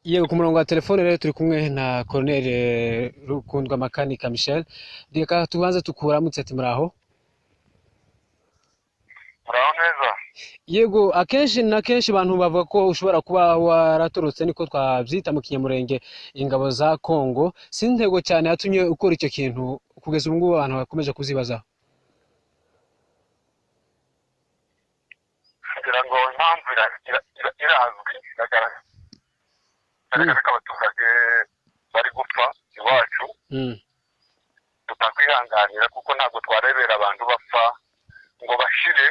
Yego, ku murongo wa telefone rero turi kumwe na Colonel Rukundwa Makanika Michel. Reka tubanze tukuramutse, ati muraho? Muraho neza. Yego, akenshi na kenshi abantu bavuga ko ushobora kuba waratorotse, niko twabyita mu Kinyamurenge, ingabo za Kongo. Si intego cyane yatumye ukora icyo kintu? Kugeza ubu ngubu abantu bakomeje kuzibazaho. Kugira ngo impamvu irazwi, iragaragara ko abaturage bari gupfa iwacu, tutakwihanganira, kuko ntabwo twarebera abantu bapfa ngo bashire,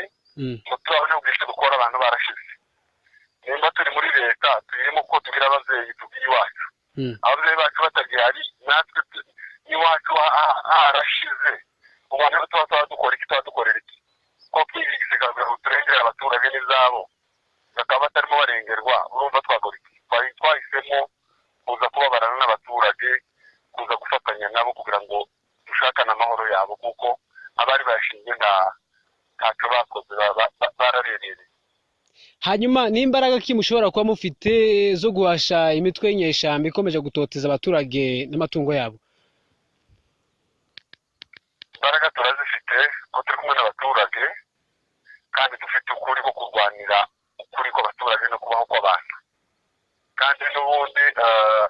ngo turabone ubwishyu gukora abantu barashize. Nimba turi muri leta, tuyirimo ko tugira ababyeyi, tugira iwacu. Ababyeyi bacu batagihari, natwe iwacu harashize. Ubu tuba dukora iki? Tuba dukorera iki? Ko twizigize kugira ngo turengere abaturage n'izabo, bakaba batarimo barengerwa, urumva twakora iki? Twahisemo kuza kubabarana n'abaturage, kuza gufatanya nabo kugira ngo dushakane amahoro yabo, kuko abari bashinzwe ntacyo bakoze, bararerereye. Hanyuma n'imbaraga ki mushobora kuba mufite zo guhasha imitwe y'inyeshyamba ikomeje gutoteza abaturage n'amatungo yabo? Imbaraga turazifite, ko turi kumwe n'abaturage, kandi dufite ukuri ko kurwanira ukuri kw'abaturage no kubaho kw'abantu. Kandi n'ubundi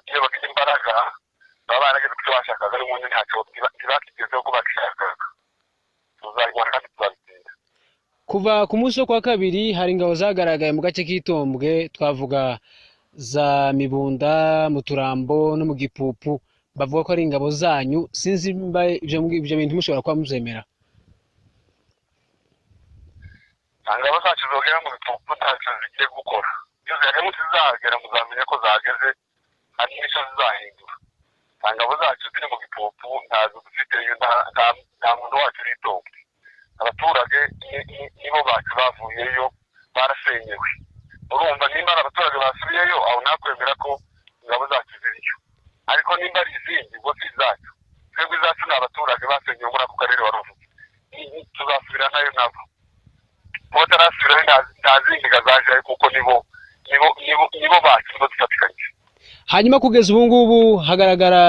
iyo bafite imbaraga baba barageze ku cyo bashakaga, n'ubundi ntacyo ntibakigezeho ko bakishakaga. Tuzarwana kandi tuzabitsinda. Kuva ku munsi wo kwa kabiri hari ingabo zagaragaye mu gace k'Itombwe, twavuga za Mibunda, mu Turambo no mu Gipupu, bavuga ko ari ingabo zanyu. Sinzi nimba ibyo bintu mushobora kuba muzemera. Nta ngabo zacu zogera mu Bipupu, ntacyo zigiye gukora. Iyo zihageze, zizagera muzamenya ko zahageze, hari n'icyo zizahindura. Nta ngabo zacu ziri mu Gipupu, ntazo dufiteyo, nta muntu wacu uri Itombwe. Abaturage nibo bacu bavuyeyo, barasenyewe. Urumva nimba ari abaturage basubiyeyo, aho nakwemera ko ingabo zacu ziriyo. Ariko nimba ari izindi, ubwo si izacu. Twebwe izacu ni abaturage basenyewe muri ako karere wari uvuze. Tuzasubira nayo nabo. Kuba batarasubirayo, nta zindi zajeyo, kuko nibo bacu, nibo dufatikanyije. Hanyuma kugeza ubu ngubu hagaragara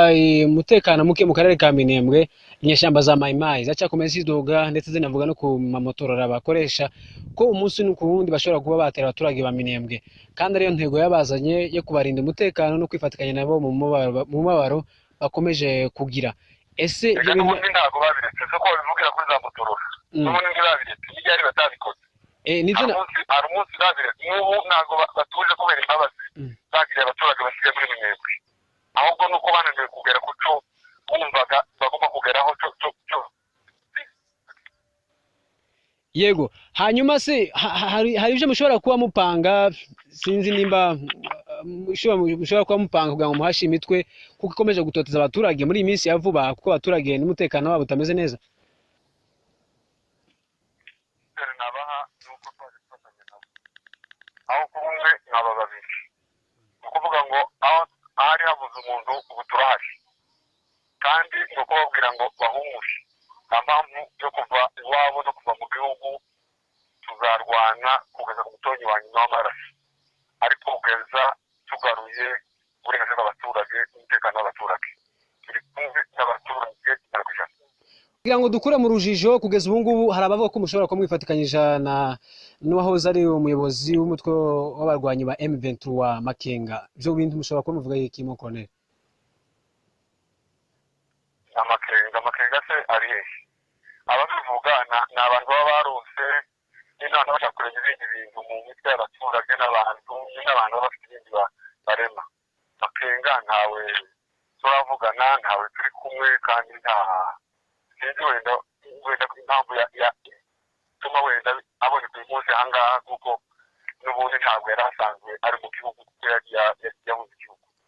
umutekano muke mu karere ka Minembwe. Inyeshyamba za Mayimayi ziracyakomeza zidoga, ndetse zinavuga no ku mamotorora bakoresha ko umunsi ku wundi bashobora kuba batera abaturage ba Minembwe, kandi ariyo ntego yabazanye yo kubarinda umutekano no kwifatikanya nabo mu mubabaro bakomeje kugira. Ese ibyo bintu n'ubundi ntabwo babiretse? Siko babivugira kuri za motorora, n'ubundi ntibabiretse, n'ibyari batabikoze. Hari umunsi babiretse. N'ubu ntabwo batuje kubera imbabazi bagiriye abaturage basigaye muri Minembwe, ahubwo ni uko bananiwe kugera ku cyo bumvaga bagomba kugeraho cyo. Yego, hanyuma se hari ibyo mushobora kuba mupanga? Sinzi nimba mushobora kuba mupanga kugira ngo muhashe imitwe, kuko ikomeje gutoteza abaturage muri iyi minsi ya vuba, kuko abaturage n'umutekano wabo utameze neza. Nabaha ni uko twaje gufatanya nabo, aho kuba umwe nkaba babiri. Ni ukuvuga ngo aho ahari habuze umuntu, ubu turahari. Kandi ni ukubabwira ngo bahumure, nta mpamvu yo kuva iwabo no kuva mu gihugu. Tuzarwana kugeza ku mutonyi wa nyuma w'amaraso, ariko kugeza tugaruye uburenganzira bw'abaturage n'umutekano w'abaturage. Turi kumwe n'abaturage 100%. Kugira ngo dukure mu rujijo, kugeza ubu ngubu hari abavuga ko mushobora kuba mwifatikanyije na n'uwahoze ari umuyobozi w'umutwe w'abarwanyi ba M23 wa Makenga. Ibyo bintu mushobora kuba muvuga iki mo, Colonel? Amakenga se ari hehe? Ababivuga ni abantu baba barose n'inama, bashaka kureba ibindi bintu mu mitwe y'abaturage n'abantu, n'abantu baba bafite ibindi barema. Makenga ntawe turavugana, ntawe turi kumwe, kandi nta sinzi wenda impamvu ituma wenda aboneka uyu munsi ahangaha, kuko n'ubundi ntabwo yari asanzwe ari mu gihugu, kuko yabuze.